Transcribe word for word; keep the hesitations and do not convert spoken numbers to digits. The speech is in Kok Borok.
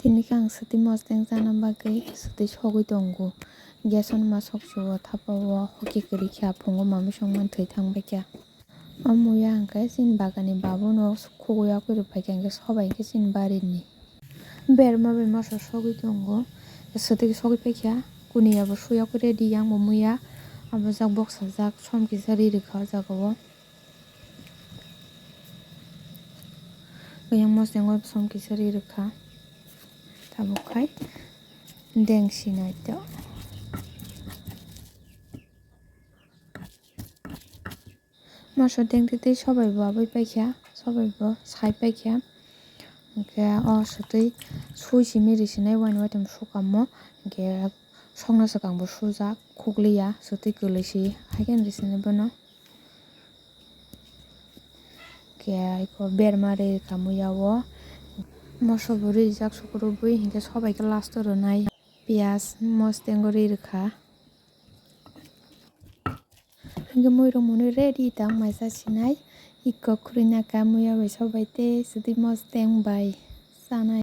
Tini khe ang swtwi mosteng chana bagwi swtwi sogwi tongo. Gas-o ma sok chuo, thapa o hoki kwrwi kha, phungo mamwi songmani thwi thang bai kha. O muya hwnkhe chini bagani babuno khugwi yakwi rwphai kha, hwnkhe sobai hwnkhe chini barini. Berma bai moso sogwi tongo, swtwi sogwi paikha, kuniya bo suyakwi ready, yang bo muya, abo jak boksajak som kisa ri rwkha o jaga o. Yang mostengo som kisa ri rwkha, tabuk khai deng sinai to. Moso dengtwi twi sobai bo abui paikha, sobai bo sai paikha. Hwnkhe o swtwi sui simi ri sinai waini waitham sukamo. Hwnkhe sokno swkang bo sujak, khukliya, swtwi kwlwi si, haikhe ri sinai bono. Hwnkhe aiko berma ri rwkha muya o. Moso bo rijak sukurubui, hwnkhe sobai khe last o rwnai. Piyaj, mostengo ri rwkha. Hwnkhe muirok mwnwi ready tang maisa sinai. Iko khurui naka muya bai sobai tei swtwi mosteng bai chanai.